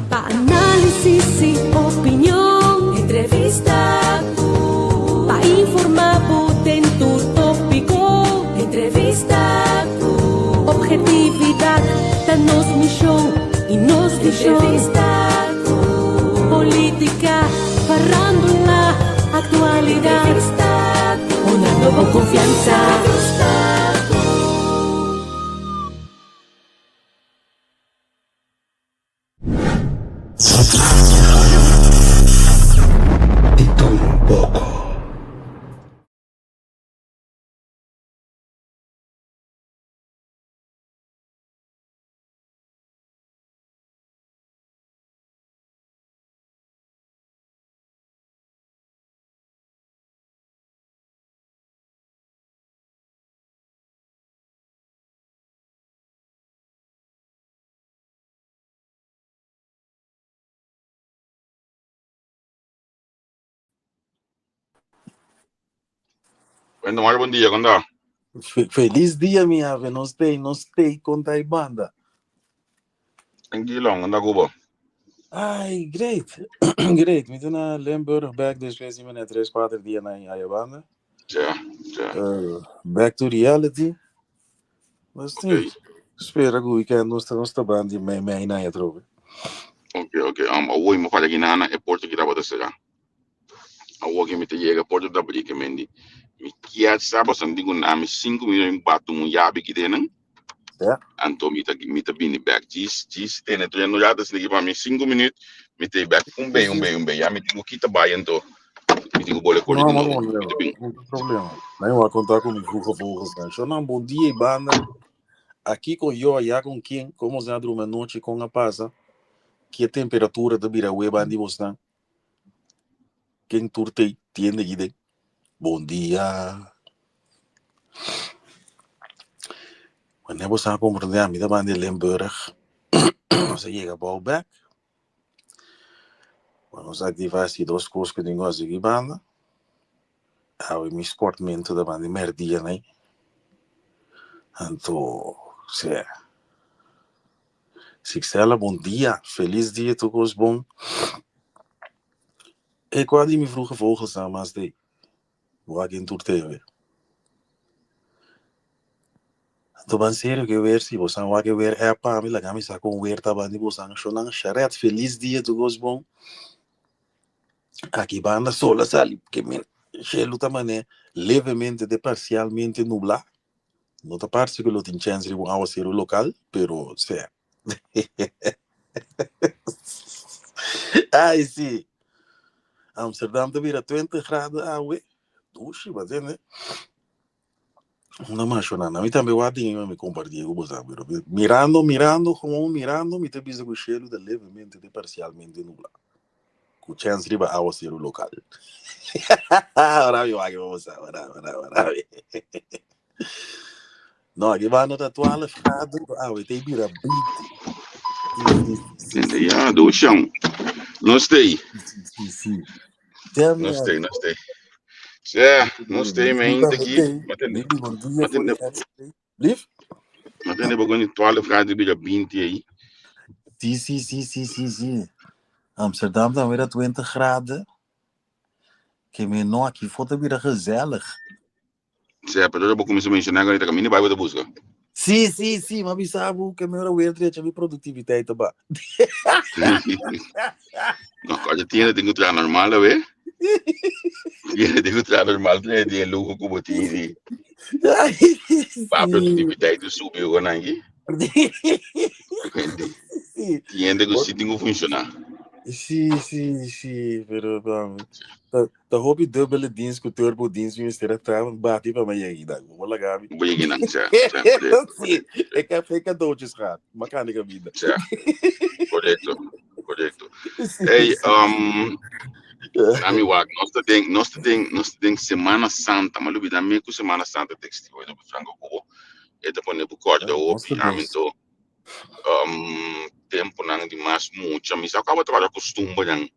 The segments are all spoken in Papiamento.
Pa análisis y opinion. Entrevista cu. Pa informa bo den tur tópico. Entrevista cu. Objetividad ta nos misión y nos visión. Entrevista cu. Política, farándula, actualidad. Entrevista cu. Una nueva confianza. Entrevista cu. Di tur un poko. Bueno, Mario, buen dia, ¿cómo Feliz dia, mi ave. Nos tei conta e banda. Tranquilo, anda Cuba. Ai, great. Great. Mi ta na Limburg back despues di mene 3, 4 dia na aya banda. Back to reality. Mas si, spera ku weekend nos ta bandi mei mei na ya trobe. Ok. Awor mi fala aki na e porta ku tabata será. Awor ku mi ta yega porta ta habrí mendi. Mi kier sa bastante ku na mi 5 minuut mi bati un yabi aki den. Anto mi ta bini back. Djis djis tene tu no ya ta sniki pa mi 5 minuut mi ta back un be un be un be. Ya mi tin ku kita bai, anto mi tin ku bole kore No, di no, nobo. No, Mi ta bin. No tin problema. Nee, mi konta ku mi vroege vogels. Shonan, bon dia, banda. Aki ku yo, aya ku ken, kon a drumi anochi, kon a pasa, ki temperatura ta bira awe bandi bosnan. Ken tur te tiende gide. Bon dia. Wanneer bo sa komprendé, mi ta bandi Limburg. Nos a yega bou back. Nos a aktivá si dos kos ku tin ku banda. Awe mi sportmento ta bandi merdia nei. Anto, sea. Sixela, bon dia. Feliz dia, tur kos bon. E kua di mi vroege vogels na mas de. Wak in tur TV. Anto ban serio ke weer si bosan wak e weer app pa mi laga mi sa kon weer ta bandi bosan. Shonan Sharet, feliz dia, tur kos bon. Aki banda sol a sali ke men shelu ta mane levemente de parcialmente nublá. No ta parse ku lo tin chance di un awaseru lokal, pero sea. Ai, si. Amsterdam ta bira 20 graden awe. Dushi, wat ne? No mas na. Mi tambe wat dingen mi kompartí ku boso, pero mirando, mirando, gewoon mirando, mi ta bisa ku shelu ta levemente de parcialmente nublá. Ku chance riba awaseru lokal. Ora mi wak boso, ora, ora, ora. No, aki banda ta 12 graden, awe te bira 20. Si. Ja, dushi. Nos tei. Si. Tell me. Nos tei, nos tei. Ja, nos tei men aki. Bon dia for di Lief? Ma tende begon 12 graden bira 20 ei. Si. Amsterdam dan weer 20 graden. Ke me no aki foto bira gezellig. Ja, pero bo kuminsá menshoná ku kaminda bai bo buska. Si, ma sabi ku mi ora weer trecha mi produktiviteit ba. No, kada tienda tin ku traha normal, we. Tienda tin ku traha normal, tin tin luho ku bo tin. Pa produktiviteit subi o nangi. Tienda ku si tin ku funshoná. Si, pero vamos. Ta hopi dubbele dienst ku turbo dienst mi mester traha bati pa mi yega. Hola, Gabi. Bo yega nan, ja, korekto. Si, ik heb geen cadeautjes gehad. Maar kan ik vida. Ja, korekto. Hey, Nami wak, nos ta den Semana Santa, ma lubida me ku Semana Santa textil, no franco kubo. E ta pone bu korda hopi, aminto tempo nang di mas mucha, mi sa kaba trabalha costumbre nang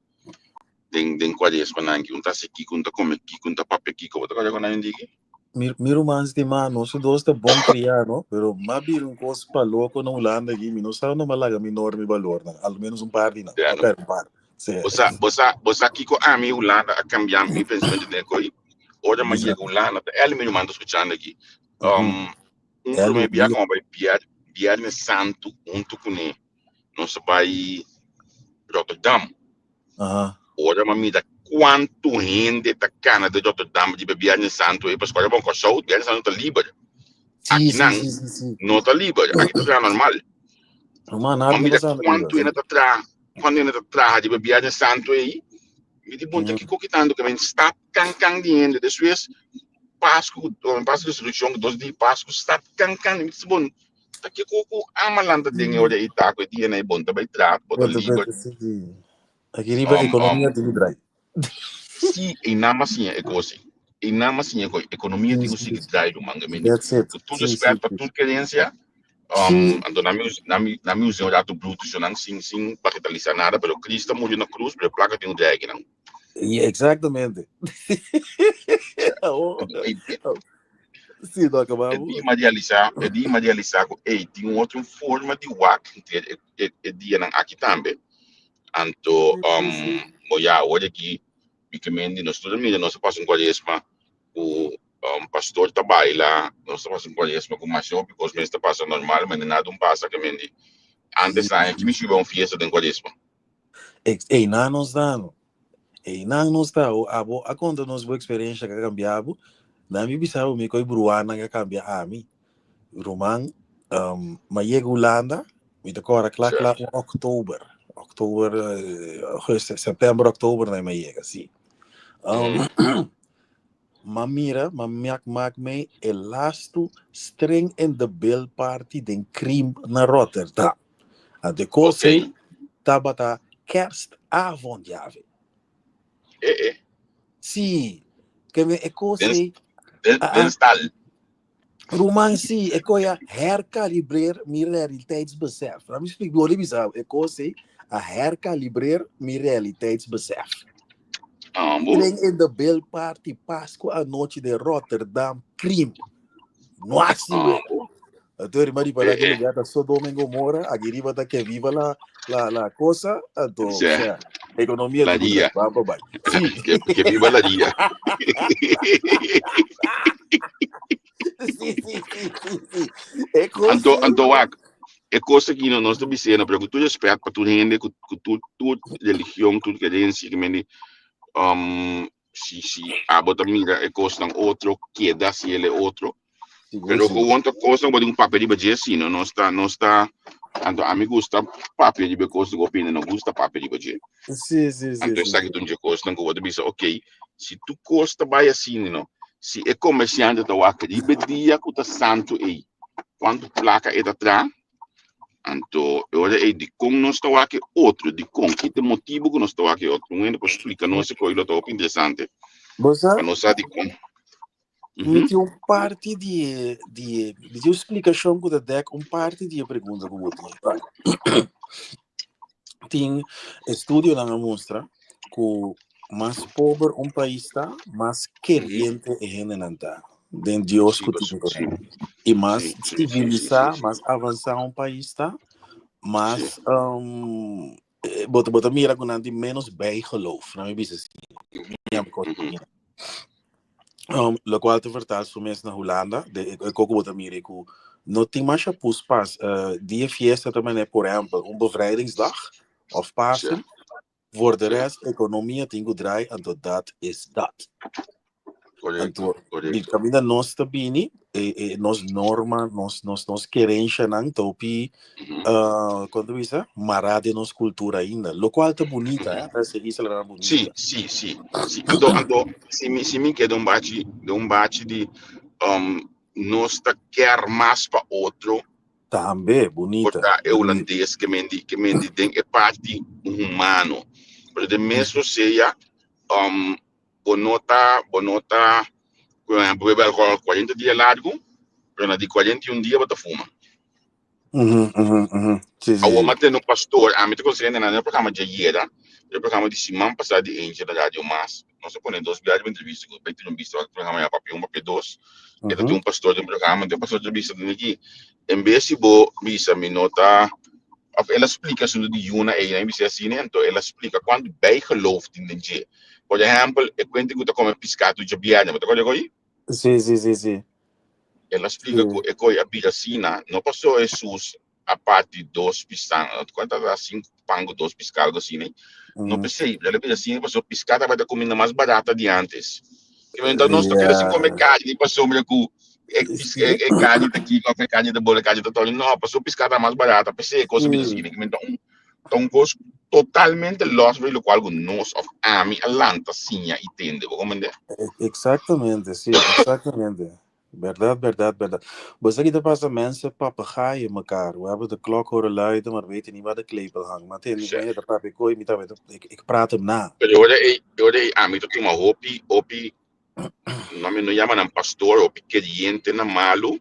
den den Kuaresma nang ki un ta se kiko, un ta come kiko, un ta papia kiko, bo ta kore nan diki? Mi ruman stimá, nos dos ta bon kriá, no? Pero m'a bira un kos pa loko na Hulanda aki, mi no sa unda m'a laga mi norma i balornan, al menos un par di nan, Ja, a no. pèrdè un par. Sí. Bo sa, bo sa, bo sa kiko ami Hulanda a kambia mi pensamentu den koi? Ora m'a Bisa. yega Hulanda, ta Ellie mi ruman ta skuchando aki. Un Ellie, promé bia dia. ku m'a bai bier, Biernes Santu huntu kuné, nos a bai Rotterdam. Ora m'a mira kuantu hende ta kana den Rotterdam riba Biernes Santu ei, pasobra bon Kòrsou Biernes Santu ta liber. Sí, Aki sí, nan sí, sí, sí. no ta liber, aki ta traha normal. Ruman, nada M'a ta mira pasando riba, kuantu sí. hende ta traha, kuantu hende ta traha riba Biernes Santu ei, mi di bon ta kiko kitando ke men stad kan kan di hende. Despues Pasku, Pasku Resurreccion, 2 dia Pasku, stad kan kan, mi di bon ta kiko ku ama lanta den e ora ei ta ku e dia nei bon ta bai traha, bo ta Bo ta liber. bete, sí, sí. Aki riba ekonomia tin di drai. Sí, ei nan a siña e kos ei. Ei nan a siña ku ekonomia tin ku sigui drai ruman. I mean, That's it. ku tur Sí, sí, respet pa sí. tur kerensia, anto nan mi usa, nan mi, nan mi usa un ratu brutu so nan sin, sin bagatelisa nada, pero Cristo a muri na krus, pero e plaka tin un drai akinan. Yeah, exactamente. Oh, Ei, ei, oh. Sí, no e acabamos. dia m'a realisa, e dia m'a realisa ku ei tin un otro forma di wak entre e, e, e dianan aki tambe. Anto, bo ya, awor aki, mi ke men di nos tur a mira, nos a pasa un kuaresma ku pastor ta baila, nos ta pasa un kuaresma ku masha hopi kos mes ta pasa normal, ma nada un pasa ke men di. Antes nan aki mi subi a un fiesta den kuaresma. Ei, nan nos ta no. Ei, nan nos ta. O abo a konta nos bo eksperensha ku a kambia bo. Nan mi bisa bo mi ku e bruanan a kambia ami. Ruman, m'a yega Hulanda, mi ta kòrda kla kla un oktober. Oktober, augustus, sèptèmber, oktober nan m'a yega, si. M'a mira, m'a mak mak mei e lastu string in the bill party den Krim na Rotterdam. Anto e kos ei tabata kerstavond yave. Eh eh. Sí, ke men e kos Den, ei den, ah, den ah, stal. Ruman, sí, e kos a herkalibreer mi realiteitsbesef. Laat me explicar, bo bisa, e kos ei a herkalibreer mi realiteitsbesef. Ah, bo. String in the bill party Pascu anochi de Rotterdam Krim. No así, Ah, güey. bo. Anto riba di para Eh que eh. lugar ta Sodoma y Gomorra, aquí riba ta que viva la cosa, anto, o Sí. sea, economía La tin ku dia. drai, bam pa bai. Sí. Que viva la dia. Sí. E kos Anto, ei, anto wak, e kos aki no nos ta bisena, pero ku tur respet pa tur hende, ku tur religion, tur creencia, ke men di, si abo ta mira e kosnan otro, keda si el e otro. Sigur, Pero sigur. gewoon ta kosnan ku bo tin ku papia riba dje, si no, nos ta, anto ami gusta papia riba e kosnan ku hopi hende no gusta papia riba dje. Sí, Anto sí, esaki sí. ta un dje kosnan ku bo ta bisa, ok, si tur kos ta bai asina, no, si e komersiante ta wak riba e dia ku ta santu ei, kuantu plaka e ta traha, anto e ora ei dikon nos ta wak e otro, dikon, ki ta e motibu ku nos ta wak e otro? Un hende por splika nos e kos, lo ta hopi interesante Bo sa, pa nos sa dikon. mi tin un parti di e, di e, mi tin un splikashon ku ta dek un parti di e pregunta ku bo tin. Tin estudionan a mustra ku mas pober un pais ta, mas keriente e hendenan ta den Dios ku tin ku nan. I mas sivilisá, mas avansá un pais ta, mas bo ta mira ku nan tin ménos bijgeloof, nan mi bisa asina. Lokual ta vertaal su mes na Hulanda, de e koko bo ta mira ku no tin masha puspas. Dia fiesta ta manera, por ehempel, un bevrijdingsdag of Pasen, voor de rest ekonomia tin ku draai, anto dat is dat. Anto, di kaminda nos ta bini, e nos norma, nos kerenshanan ta hopi, kon ta bisa, mará den nos kultura ainda, lokual ta bunita, eh, ta hasi e islanan bunita. Sí, sí, sí, sí. Anto, si mi keda un bachi, den un bachi di nos ta kier mas pa otro. Tambe, bunita. Por ta e hulandes ke men di den e parti humano. Pero den mes sea, bo no ta, por ehempel, bebe alcohol 40 dia largo, pero na di 41 dia bo ta fuma. Sí, sí, Awor sí. m'a tende un pastor, ami ta konsehá nan e programa djayera, e programa di siman pasá di Angel na Radio Mas. Nos a pone dos biaha riba entrevista ku bai tene un bista wak programa ya papia un papia dos. E ta tin un pastor den programa, den pastor ta bisa den aki, en bes si bo bisa mi no ta of el a splika asuntu di yuna ei, nan bisa asina, anto el a splika kuantu bijgeloof tin den dje. Por ehèmpel, e kuenta ku ta kome piská tur djabièrnè, bo ta kòrda ko'i? Sí, sí, sí, sí. El a splika ku e koi a bira asina, no pasobra Hesus a parti dos pistan, kuantu tabata sinku pan ku dos piská algu asina, no p'esei, el a bira asina pasobra piská tabata kuminda mas barata di ántes. Enton nos ta keda sin kome karni pasobra ku e e karni ta kiko òf e karni ta bolo, e karni ta tòni, no, pasobra piská ta mas barata, p'esei e kos a bira asina. Enton ta un kos totalmente los for di lokual ku nos òf ami a lanta siña i tende, bo komprende? Exactamente, sí, exactamente. Berdad, berdad, berdad. Bo sa ki ta pasa, mensen papegaaien mekaar. We hebben de klok horen luiden, maar weten niet waar de klepel hangt. Maar tende, ik ta papia kooi, mi ta ik, ik praat hem na. Pero ora ei, ora ei ami ta tuma hopi, hopi, no mi no yama nan pastor, hopi keriente na malu,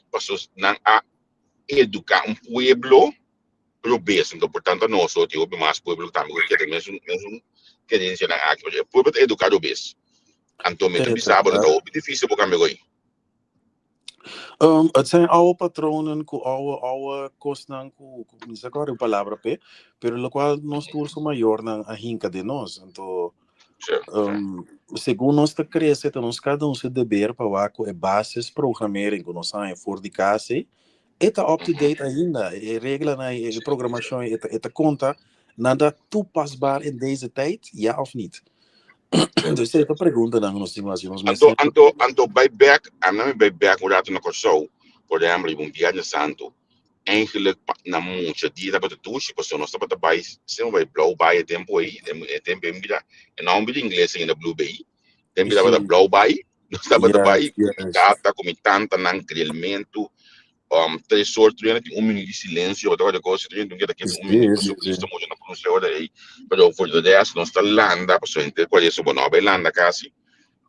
paso nan a educa un pueblo robes, enton por tanto nos tin hopi mas pueblo tambe ku kere mesun mesun kerensianan aki, pasobra e pueblo ta eduká robes. Anto mi ta bisa bo lo ta hopi difísil bo kambia goi. Het zijn oude patronen ku oude oude kosnan ku ku mi sa kòrda e palabra p'e, pero lokual nos tur su mayornan a hinka den nos. Anto segun nos ta krese ta nos kada un su deber pa wak ku e basisprogrammering ku nos haña for di kas ei E ta up to date ainda. E reglanan, e programashon, e ta konta. Nan ta toepasbaar in deze tijd, ja of niet? Dus e ta preguntanan ku nos tin ku hasi nos mes. Anto, anto, anto bai bek, ami mi bai bek un rato na Kòrsou, por ehèmpel riba un Bièrnè Santu, eigenlijk pa na mucha dia tabata dushi pasobra nos tabata bai semper bai Blauw Baai e tempu ei, e tempu ei mi bira, e nòmber di ingles ainda Blue Bay, tempu ei tabata Blauw Baai, Nos tabata bai ku mi tata, ku mi tantanan, grelmentu, tres or truena tin un minuut di silensio, ota kos kos, truena tin keda ketu un minuut pasobra Cristo mucha na krus e ora ei. Pero for de rest nos ta landa, pasobra henter kuaresma bo no a bai landa kasi,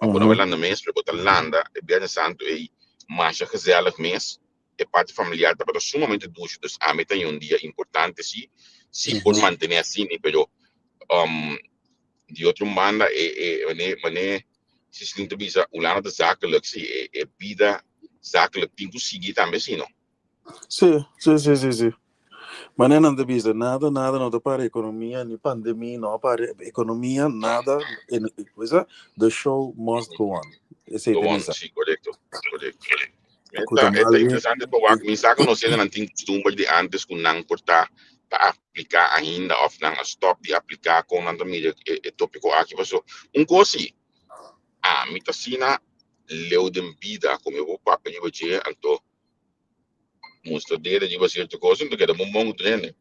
of bo no a bai landa mes, pero bo ta landa e Bièrnè Santu ei masha gezellig mes, e parti familiar tabata sumamente dushi, dus ami ta un dia importante si, si por mantene asina, pero di otro banda e e mane mane Sislin ta bisa Hulanda ta zakelijk, si e e bida zakelijk tin ku sigui tambe si no. Sí, sí, sí, sí, sí. Mane nan ta bisa nada nada no ta para ekonomia ni pandemia no a para ekonomia nada en bisa the show must go on. Esei Go ta on, bisa. sí, korekto, korekto. Ku ta E ta mal bien. interesante pa wak, mi sa ku nos hendenan tin kustumber di antes ku nan por ta ta apliká ainda òf nan a stòp di apliká kon nan ta mira e e tópiko aki paso un kos si ami ta asina leu den bida ku mi por papia riba dje anto mustra dede riba sierto kos anto keda bon bon ku tur hende.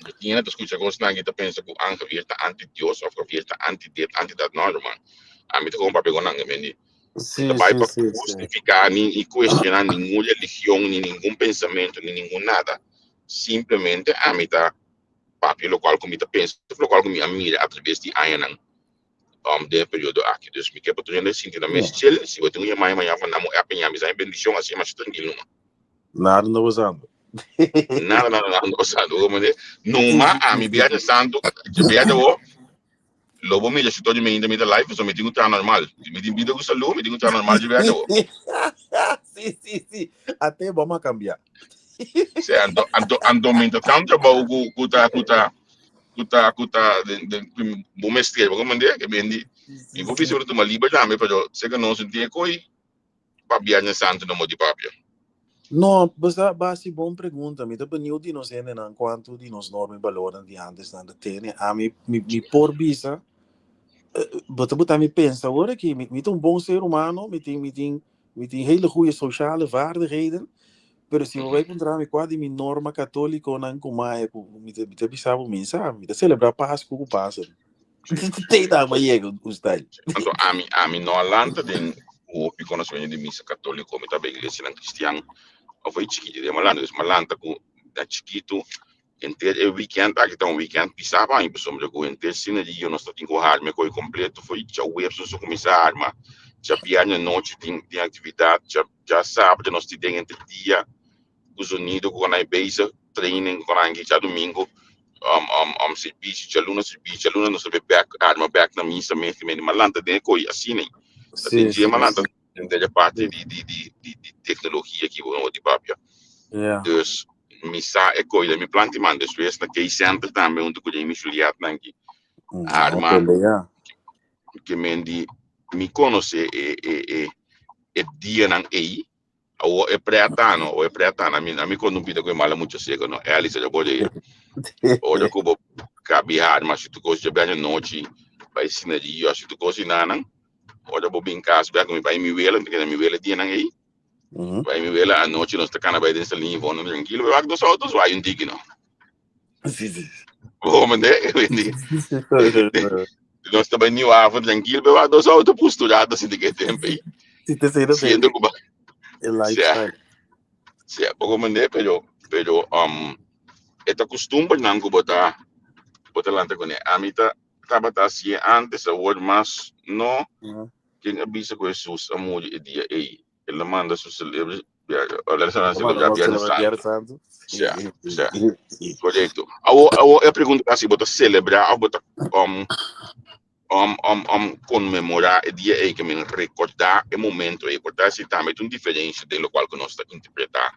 Mi tin hende ta skucha kosnan aki ta pensa ku an Javier ta anti Dios òf Javier ta anti dit anti dat no ruman ami ta kon papia ku nan mi ta bai pa hustifiká ni i kuestioná ningun religion ni ningun pensamentu ni ningun nada simplemente ami ta papia lokual ku mi ta pensa òf lokual ku mi a mira atraves di añanan den e periodo aki. Dus mi ke pa tur hende sinti nan mes chill. Si bo tin un yamada mañana pa nan bo app ña mi sa e bendicion asi masha trankil numa. Nada no pasando. Nada nada nada no pasando. Bo comprende? Numa ami Bièrnè Santu, dje bo, lo bo mira si todo mi ainda mi ta live pasobra mi tin ku traha normal. Si mi tin bida ku salú, mi tin ku traha normal dje bièrnè bo. Sí, sí, sí. Ate bo a kambia. Sí, anto, anto, anto mi ta traha un trabou ku, ku ta, ku ta, ku ta ku ta den den bo mester bo comprende ke bendi mi por bisa bo ta tuma liber tambe pero seka nos no tin e koi papia den santo no moti papia. No, bo sa basi bon pregunta. Mi ta benieuw di nos hendenan cuanto di nos norma y balornan di antes nan ta tene. Ami mi mi por bisa bo ta buta mi pensa awor aki mi mi ta un bon ser humano, mi tin mi tin Mi tin hele goeie sociale vaardigheden, pero si bo bai puntra mi kua di mi norma katolikonan ku maya ku mi ta mi ta bisa bo mi sa, mi ta selebrá Pasku ku Pasen. Te nan bo a yega un style. Anto ami ami no a lanta den hopi konosementu di misa katoliko, mi tabata iglesianan kristian of ei chikito den mi a lanta, dus mi a lanta ku da chikitu Henter e weekend aki ta un weekend pisá pa mi pasobra ku henter scenerio nos ta tin ku harma e koi kompleto for djaweps nos a kuminsá harma, djabièrnè anochi tin tin aktividat, dja djasabado nos tin den henter dia. ku zonido ku nan bezig, training ku nan djadumingu, sirbishi, djaluna sirbishi, djaluna nos ta bai bek, arma bek na misa mes, ke mende malanta den e koi asina. Ta den dje malanta den e parti di di di di di teknologia ki bo di papia. Dus mi sa e koi den mi plan ti man despues na Key Center tambe huntu ku Jamie Juliet nan ki arma ke men di mi konosé e e e e dianan ei. Awor e pretano, o e pretano, a mi, a mi kon un pita ku e mala mucha seko no. Alice ya por ir. Ora ku bo kabi arma, si tu kos ya nochi, bai sineria, si tu kos inanan. Ora bo bin kas, bek mi bai mi wela, mi mi wela dianan ei. Bai mi wela anochi nos ta kana bai den salin vono tranquilo, wak dos autos vai un tiki no. Sí, sí. Bo mende, wendi. Nos ta bai Nieuw Haven tranquilo, wak dos autos posturado assim de que tempo aí. Sí, te sei Siendo que El lifestyle. Sí, poco mende, pero esta costumbre nan ku bota bota lanta con a mi ta tabata así antes, awor mas no. Ken a bisa ku Jesus a muri e dia ei? El a manda su celebre Ora sa celebra Viernes Santo. Sí, sí. Correcto. Awo awo e pregunta si bota celebra of bota conmemora e dia ei, ke men recordar e momento ei, por si tambe un diferencia den lo cual ku nos ta interpreta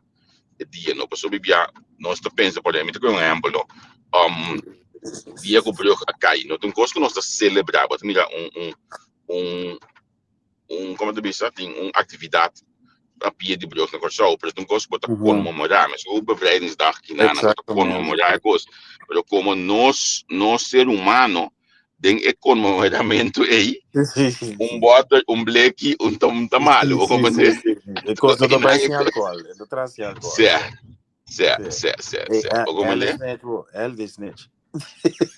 e dia, no? Pasobra bia nos ta pensa, por ejemplo, mi ta un ejemplo, no? Dia ku brug a kai, no ta un kos ku nos ta celebra, bo ta mira un komo ta bisa, tin un aktividat na pia di brug na Kòrsou, pero ta un kos ku bo ta konmemorá, meskos ku Bevrijdingsdag kinan bo ta konmemorá e kos, pero komo nos ser humano den e konmemoramentu ei, un bòter, un bleki, un ta malu, bo komprendé? E kos no ta bai sin alkohòl, e no traha sin alkohòl. Sè, sè, sè, sè, sè, bo komprendé? Elvis Snitch.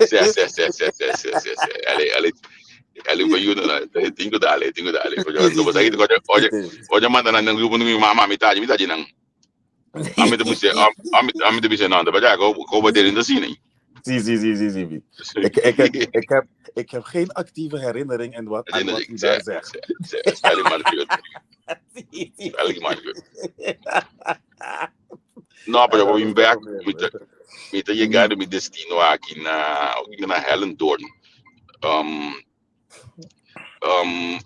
Sè, sè, sè, sè, sè, sè, sè, sè. Ale, ale, ale pa yuda na, tin ku dale, tin ku dale. Oye, oye, oye, manda nan grupo mi mama, mi taji, mi taji nan. Ami ta bisa, ami ta bisa nan, ba ko ko ba deri asina. Sí, sí, sí, sí, sí. Ik heb geen actieve herinnering aan wat u daar zegt. Spelling maar goed. Spelling maar goed. No, pero voy back, mi ta yegando mi destino aki na Hellendoorn.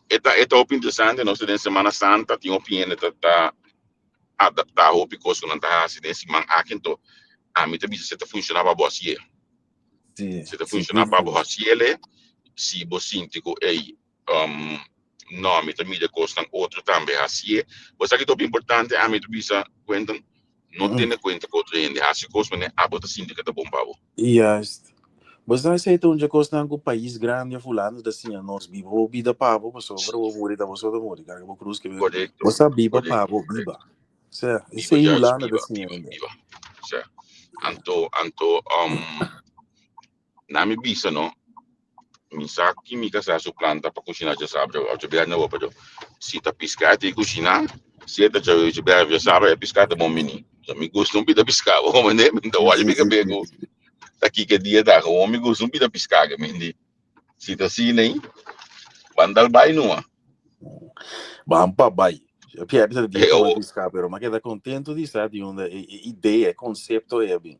E ta hopi interesante, nos den Semana Santa, tin hopi hende ta adaptá hopi kos ku nan ta hasi den siman aki, anto ami ta bisa si ta funshoná pa bo hasié. Si ta funshoná pa bo hasiele, si bo sinti ku ei, no, mi ta mira kosnan otro tambe hasié. Bo sa ki ta hopi importante, ami ta bisa, Quentin, no tene kuenta ku otro hende, hasi kos manera abo ta sinti ku ta bon pa bo. Juist. Bo sa esei ta un dje kosnan ku pais grandi of Hulanda ta siña nos, biba bo bida pa bo, pasobra bo muri ta bo so ta muri, karga bo krus ke Bo sa biba pa bo, biba. Sea, esei Hulanda ta siña hende. Biba. Sea, anto, na mi bisa no, mi sa ki mi kasá su planta pa kushiná djasabra, of djabièrnè awo, pero si ta piská ti kushiná, si ta djabièrnè djasabra e piská ta bon bini. So mi gusta un pida piská, bo comprende? Mi ta wòrdu mi kabé ku ta kiko dia ta, gewoon mi gusta un pida piská ke mi di. Si ta asina ei, ban dal bai numa. Ban pa bai. Pia bisa dia come piská, pero mi a keda contento di sa di unda e idea, e concepto ei a bin.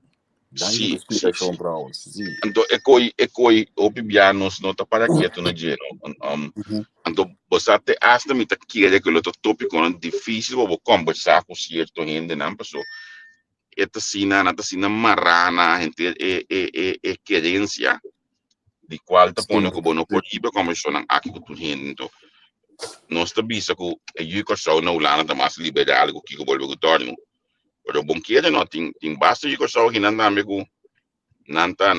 Danki pa explicacion trouwens. Sí. Anto e koi hopi bia nos no ta para quieto na dje, no? Anto bo sa te hasta mi ta kere ku lo ta tópikonan difísil pa bo kombersá ku sierto hendenan, paso e ta asina, nan ta asina mará na henter e kerensia di kual ta pone ku bo no por hiba kombersashonnan aki ku tur hende. Anto nos ta bisa ku e yu Kòrsou na Hulanda ta mas liberal ku kiko bolbe ku tòrnu. Pero bon kere no, tin basta yu Kòrsou akinan tambe ku nan ta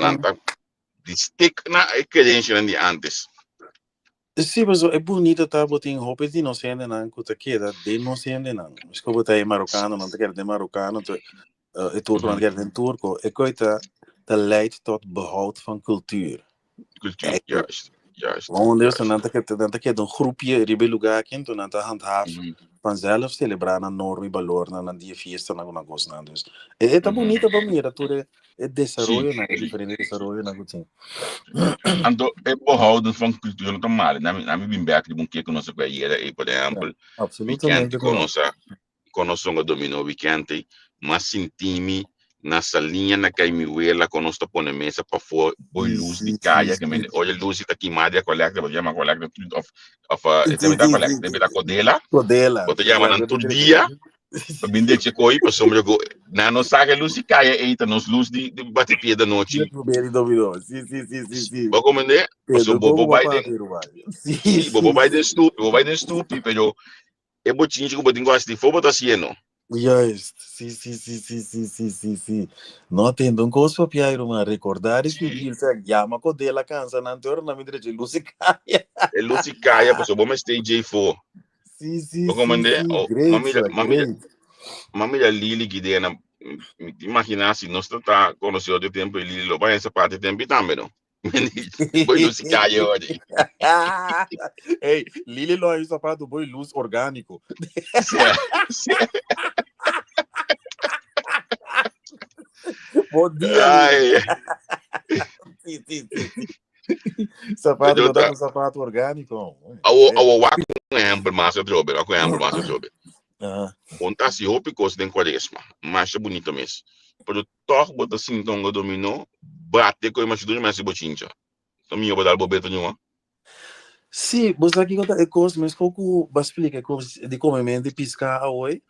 di stick na e kerensianan di antes. Sí, paso e bunito ta bo tin hopi di nos hendenan ku ta keda den nos hendenan. Miskien bo ta e marokano, nan ta keda den marokano, e turko nan ta keda den turko. E koi ta leidt tot behoud van cultuur. Cultuur, juist. Want dus nan ta keda un groepje riba e lugá aki, anto nan ta handhaaf vanzelf selebrá nan norma i balornan, nan dia fiestanan ku nan kosnan. Dus e ta bunito pa mira tur e desaroyonan, e diferente desaroyonan ku tin. Anto e behouden van cultuur no ta mal. Na mi bin bek riba un keer ku nos a kue yera ei, por ehèmpel, Absolutamente weekend ku nos a kono songa domino weekend ei. M'a sinti mi na saliña na kai mi wela kon nos ta pone mesa pafó boy lus di kaya ke men oye lus ta kima di akolekta bo ta yama akolekta of of e ta akolekta e ta kodela bo ta yama nan tur dia pa bin deche koi pasobra ku nan no sa ke lus di kaya ei ta nos lus di bati piedra nochi bo komprende pasobra bo bo bai den si bo bo bai den stupi bo bai den stupi pero E bochinchi ku bo tin ku hasi di fo bo ta hasié no. Juist, sí, sí, sí, sí, sí, sí, sí, sí. No tende un kos papia, ruman. Recordar y vivir, sea, yama ko de la cansa nan te ora nan mi drecha luz y kaya. E luz y kaya, pasobra bo mester djei fo. Sí, sí, Bo sí, komprendé? sí, Oh, great, m'a mira, sir, m'a mira, great. m'a mira Lili Guidena. Mi ta imaginá si nos ta ta konosé otro tempu e Lili lo bai esa parti tempu tambe no. Boy luz y kaya ori. Hey, Lili lo hay zapato boy luz orgánico. Sí, sí. Bom dia, Lili. Ay. Sí, sí, sí, sí. Zapato, Yo no da ta- un zapato orgánico. Awo, awo wak un ehempel mas atrobe, wak un ehempel mas atrobe. Ah, Un ta hasi hopi kos den Kwaresma, masha bunito mes. Pero Tòg bo ta sinta un dominó, bate ku e mashidura i mester bo chincha. Ta mihó bo dal bo beto ñua. Sí, bo sa kiko ta e kos, meskos ku bo a splika e kos di komementu di piská awoy,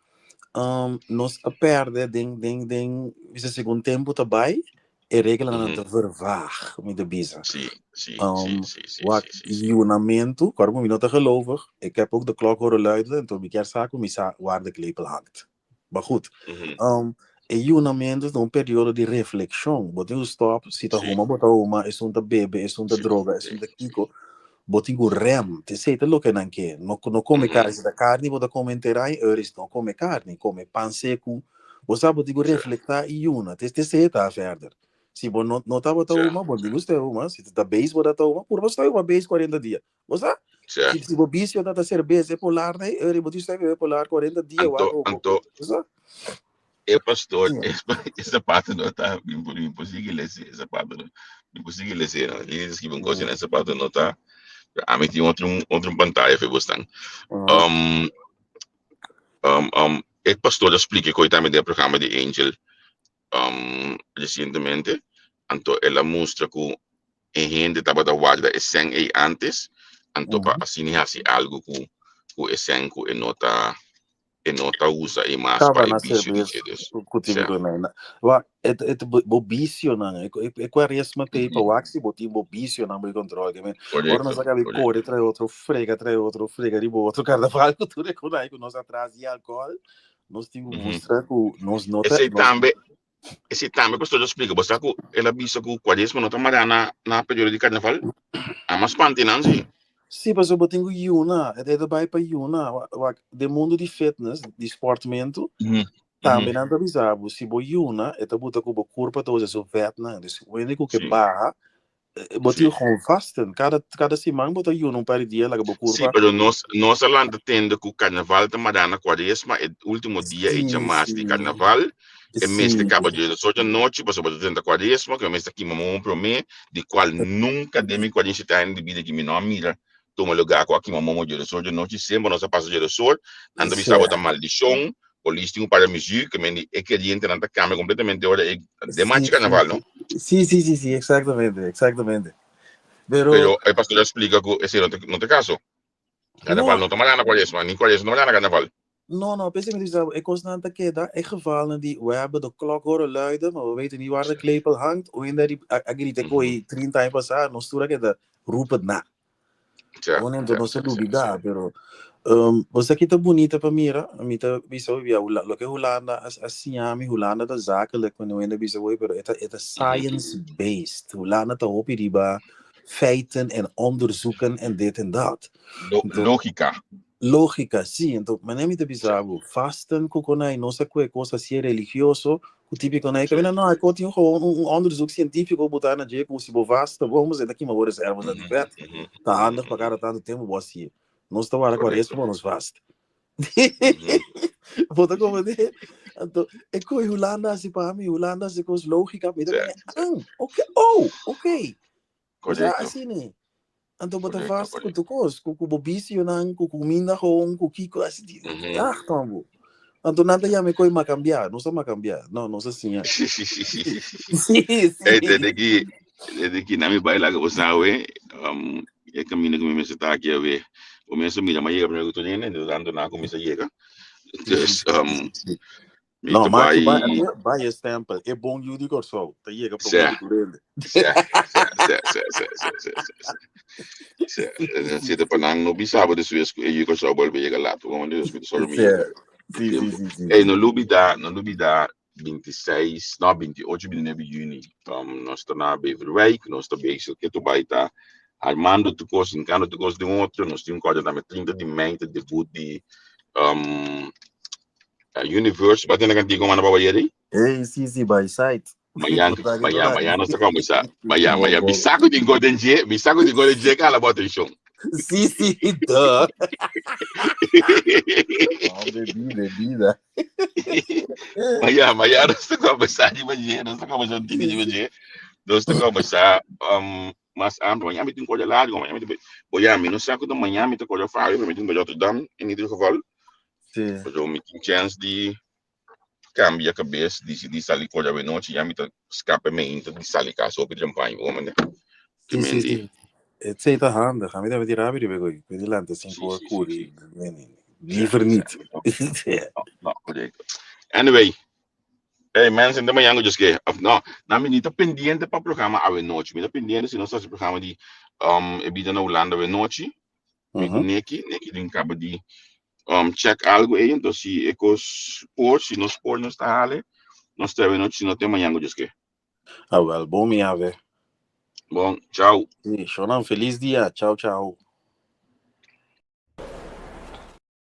nos a pèrdè den den den bisa segun tempu ta bai, e reglanan ta vervaag, mi ta bisa. Sí, sí, sí, sí, sí, Wak, sí, sí, sí. yunamentu, kòrda ku mi no ta gelovig, ik heb ook de klok horen luiden, enton mi kier sa ku mi sa waar de klepel hangt. Maar goed, e yunamentu ta un periodo di reflexion. Bo tin ku stop, si ta huma bo ta huma, esun ta bebe, esun ta droga, esun ta kiko. Bo tin ku rem, te esei ta loke nan ke. No, no kome karni, si ta karni bo ta kome henter aña, euris no kome karni, kome pan seku. Bo sa bo tin ku reflektá i yuna, te esei ta verder. Si bo no, no tabata huma, bo tin ku stay huma, si ta beis bo ta huma, purba stay huma beis 40 dia. Bo sa? Sí. Si, si bo vicio ta cerveza e polar na e bo tin bebe polar 40 dia Anto, wa anto, Bo sa? e pastor, Sí. esa parte no ta imposible, esa parte no, imposible, no. Li escribe un cosa en esa parte no ta. A mi tin otro otro pantalla fe bostan. E pastor a explica que tambe den programa di Angel recientemente, anto el a mustra ku e hende tabata warda e sèn ei antes, anto pa asina hasi algo ku ku e sèn ku e no ta e no ta usa e mas pa Kaba e na bisio di cerveza dje dus. ku Sea. típico na na. Wa et et bo bisionan e e cuaresma te pa wak si bo tin bo bisionan bo control ke men. Ora nos Correcto, a kabi correcto. kore trae otro frega trae otro frega riba otro carnaval ku tur e kunai ku nos atras di alcohol nos tin ku mustra ku nos no ta Esei nos tambe, esei tambe pastor a splika, bo sa ku el a bisa ku kuaresma no ta mará na na periodo di karnaval? A mas spanti nan si. Sí, pasobra bo tin ku yuna, e ta bai pa yuna. Wak, den mundu di fitness, di sportmentu, tambe nan ta bisa bo, si bo yuna, e ta buta ku bo kurpa ta usa su vetnan. Dus wende ku ke baha, Bo tin gewoon vasten. Kada, kada siman bo ta yuna un par di dia laga bo Sí, kurpa. pero nos, nos a lanta tende ku karnaval ta mará na kuaresma, e último dia e djamas di karnaval, e mes ta kaba dje ocho anochi, pasobra bo ta drenta kuaresma, ku e mes ta kima momo promé, di kual nunka den mi kuarenta aña di bida ki mi no a mira tuma lugá ku a kima momo dje ocho anochi, semper nos a pasa dje ocho, nan ta bisa bo ta maldishon, polis tin un par de mesur ke men di e kerientenan ta kambia kompletamente ora e den marcha karnaval no. Sí, sí, sí, sí, exactamente, exactamente. Pero, Pero e pastor a splika ku esei no ta no ta e kaso. Karnaval no, no ta mará na kuaresma, ni kuaresma no ta mará na karnaval. No, no, p'esei mi ta bisa, e kosnan ta keda, e gevalnan di we hebben de klok horen luiden, maar we weten niet waar de klepel hangt. Oenda di a, a grita koe 30 aña pasá, nos tur a keda roep het na. Bueno, entonces no se lubida, pero bo sa ki ta bunita pa mira, mi ta bisa hoy bia, loke Hulanda a a siña mi, Hulanda ta zakelijk, wanneer hende bisa hoy, pero e ta e ta science based. Hulanda ta hopi riba feiten en onderzoeken en dit en dat. Entonces, Lógica. Lógica, sí. Entonces, manera mi ta bisa bo, vasten ku konai no sa kue kos asi religioso, ku típiko na e kabina, no, e tin gewoon un onderzoek científico botá na dje ku si bo vasta bon, bo ta kima bo reservas di vet. Ta handig pa kada tantu tempu bo hasié. Nos ta wara kuaresma pa nos vast. Bo ta komprendé? Anto, e koi Hulanda hasi pa mi, Hulanda hasi kos lógica, mi ta bini, ah, ok, oh, ok. Bo sa asina. Anto bo ta vast ku tur kos, ku bo bisionan, ku kuminda gewoon, ku kiko, asi di, ah, tombo. Anto nan ta yama e koi makambiá. Nos ta makambiá. No, nos a siña. Sí, sí, sí, sí, sí, sí. Sí, Hey, sí. desde ki na mi bai laga bo sabe, e camino ku mi mester ta aki awe. Bo mester mira, ma yega primero ku tur hende, entonces tanto na kuminsa yega. Sí, sí, Dus, sí, sí, sí. mi No, ta ma ki bai, bai, bai e stempel. E bon yu di Kòrsou ta yega promé sè, ku tur hende. sè, sè, sè, sè, sè, sè, sè, sè, sè. Sè, Sí, si te pa nan no bisa bo despues ku e yu Kòrsou bolbe yega laat, bo manda mi ta sòru mi Sí, yega ku sí, sí, tempu. sí, sí, Ey, sí. no lubida, no lubida 26, no, 28, 29 juni, nos ta na Beverwijk, nos ta bezig ke tu bai ta armando tu kos, hinkando tu kos den otro, nos tin un kòrda tambe 30 di mei ta debut di Universe, ba tende kantiga ku manda pa bayeri? Ey, sí, sí, by sight. Mañan, Bo ta ki mañan, por mañan ahí. nos ta comenzá. Mañan, Bo, mañan. bo. Mi saco di Golden J, mi saco di Golden J kala bo atención. Sí, sí, duh. Oh, bebida, bebida. Mañan, mañan nos ta comenzá di mañan, nos ta comenzá un tiki di mañan. Nos ta comenzá mas amplio. Mañan mi tin cosa largo, mañan mi tin... Oye, mi no saco de mañan mi ta cosa Fabio, pero mi tin Rotterdam in ieder geval. Sí. Pero mi tin chance di cambia cabes, dicidí sali cosa de noche, ya mi ta escape me inter di sali casa op champagne, bo mende. Te Sí, sí, mendi. sí. Het zit er handig. Ga met die rabi die ik ben die land is in Sí, voor sí, sí, koeri. sí. Nee, nee, nee. Sí, Liever sí, niet. no, Ja. no, no, correcto. Anyway, hey mensen, de mañana just que, of no, na mi ta pendiente pa programa awe noche. Mi ta pendiente si nos hace programa di e bida na Hulanda awe noche. Mi ku Nicky, Nicky din kaba di check algo aí, então si e kos por, si nos por nos ta hale, nos ta awe noche, si no te mañana just que. Ah, wel, bom mi ave. Bon, ciao. Sí, Shonan, feliz dia. Ciao, ciao.